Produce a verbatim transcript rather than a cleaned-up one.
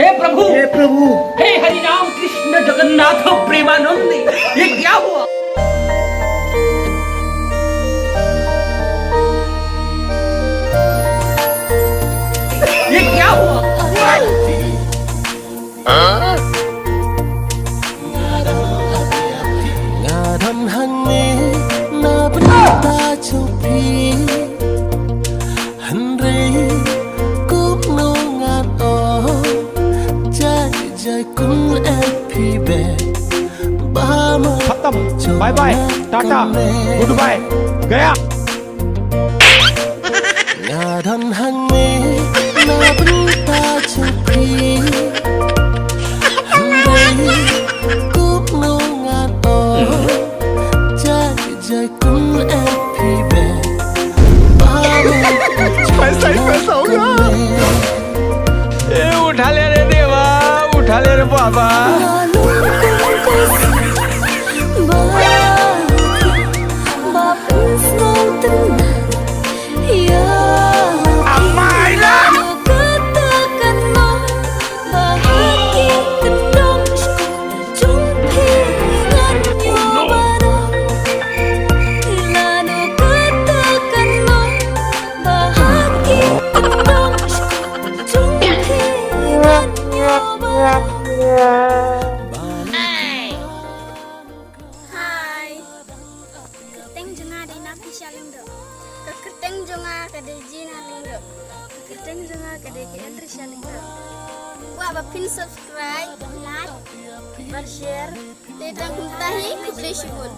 हे प्रभु, हे प्रभु। हे हरि राम कृष्ण जगन्नाथ प्रेमानंद, ये क्या हुआ? ये क्या हुआ? Nga don hangne na bynta jong phi, hynrei kumno ngan ong, jai jai kum e phi be ba ma खत्म। Bye bye, tata, good bye, गया। Nga don hangne na bynta jong phi, hynrei kumno ngan ong, jai jai kum e phi be ba ma पैसा ही पैसा होगा। ए, उठा ले रे देवा, उठा ले रे बाबा। Hi. Ka kyrteng jong nga dei Naphisha Lyngdoh. Ka kyrteng jong nga ka dei Gina Lyngdoh. Ka kyrteng jong nga ka dei Kailatricia Lyngdoh. Kwah ba phin subscribe, like, bad share. Te tang kumta hi, khublei shibun.